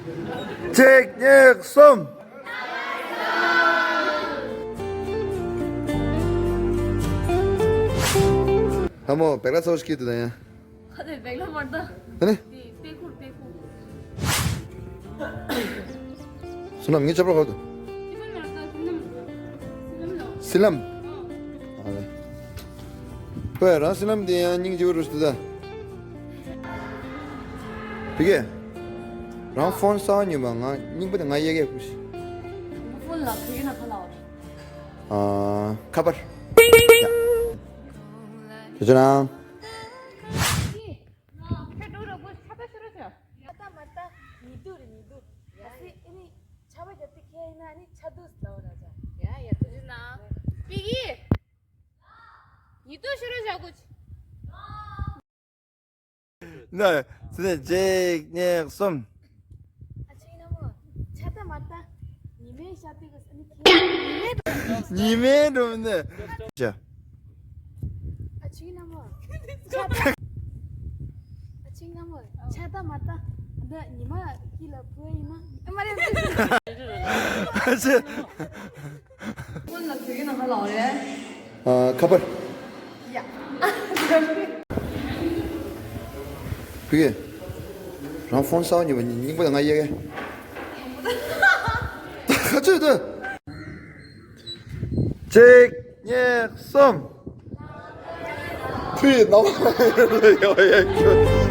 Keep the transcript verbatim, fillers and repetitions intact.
གཅིག་གཉིས་གསུམ། ལྷ་མོ་བེག་ལ་ཚ་བོ་ཞིག་གིས་དུ་ད་ཡང་། ཁ་དེ་བེག་ལ་མར་ད། ཨ་ནི། དེ་པེ་ཁུར་པེ་ཁུར། བསོད་ནམས་ངའི་ཆབ་རོ་ཧོ་དུ། ཅི་མ་ལར་ད་བསོད་ནམས། བསོད་ནམས་ལོ། སི་ལམ། ཨ་ལེ། ཁོས་རང་སི་ལམ་དེ་ཡང་སྙིང་རྗེ་བོ་རུ་ཞིག་ད། བི་ཀེ། རང་ཕོན་གསར་པ་ཉོས་པ་ང་སྙིང་པོ་དེ་ང་གཡས་གཡས་ཁུར་ཞིག་ཕོན་ལ་བི་ཀེ་ན་ཁ་ལ་བ། ཨ། ཁ་པར། ཡ། ཁྱོད་ཚོ་ནང་། ཁྱོད་འགྲོ་ར་པོ་ཆ་ད་ཤི་རོ་ཆ། ཡ་ད་མ་ད་ཉི་དུ་རེ་ཉི་དུ། ཡ་སི་ཨི་ནི་ཆ་བ་རྒྱབ་ཏེ་ཁྱེད་ཡིན་ན་ནི་ཆ་དུ་ཟླ་བ་ར་ཆ། ཡ་ཡ་དུ་ཅི་ན། པི་གི། ཉི་དུ་ཤི་རོ་ཆ་གུ་ཆ། ན། སི་ནི་གཅིག་གཉིས་གསུམ། ཨ་ཆིག་ན་མོ། ཆ་ད་མ་ད། ཉི་མའི་ཤ་ཏི་གི་ཨ་ནི་ཁྱི། ཉི་མའི་འགྲོ་ནི། ཅ། ཨ་ཆིག་ན་མོ། ཆ་ད། ཨ་ཆིག་ན་མོ། ཆ་ད་མ་ད། འདི་ཉི་མ་ཁྱི་ལ་བུ་ཡིན་ན། ཨ་མ་རེད། ཨ་ཆེ། ཕོན་ལ་བོད་ཀྱི་ནང་ཁ་ལ་འོ་རེད། ཨ། ཁ་པར། ཡ། བུ་གེ། རང་ཕོན་གསར་པ་ཉོས་པ་སྙིང་པོ་དང་ང་གཡས་གཡས། ཁ་ཚོད་དུ། གཅིག་གཉིས་གསུམ། ཕུ་ཡི་ནང་ཡོད་ཡོད།